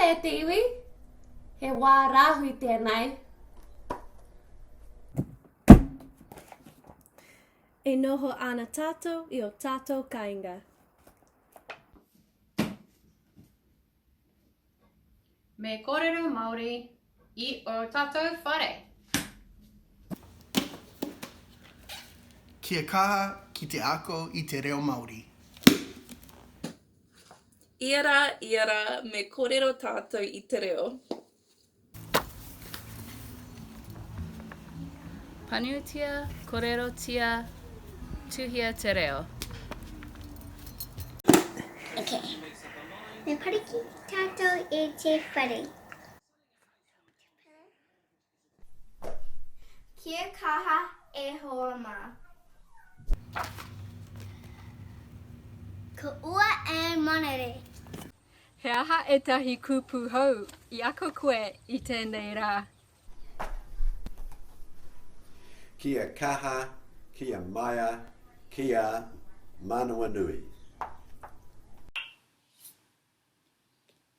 ora e te iwi. He wā rāhui tēnei. E noho ana tātou i o tātou kāinga. Me kōrero Māori i ō tātou whare. Kia kaha ki te ako i te reo Māori. Ia rā, ia rā, me kōrero tātou i te reo. Pānuitia, kōrerotia, tuhia te reo. Ok. Me pariki tātou i te whare. Kia kaha e hoa mā. Ko ua e manere. He aha ētahi kupu hou i ako koe i tēnei rā? Kia kaha, kia maia, kia manawanui.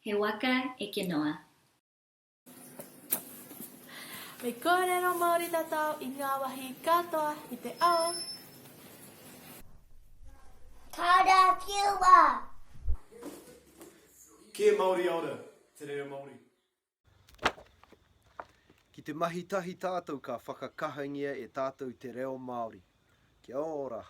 He waka eke noa. Me kōrero Māori tātou i ngā wāhi katoa i te ao. Karawhiua! Kia Mauri ora te reo Māori. Ki te mahi tahi tātou ka whakakahangia e tātou te reo Māori. Kia ora!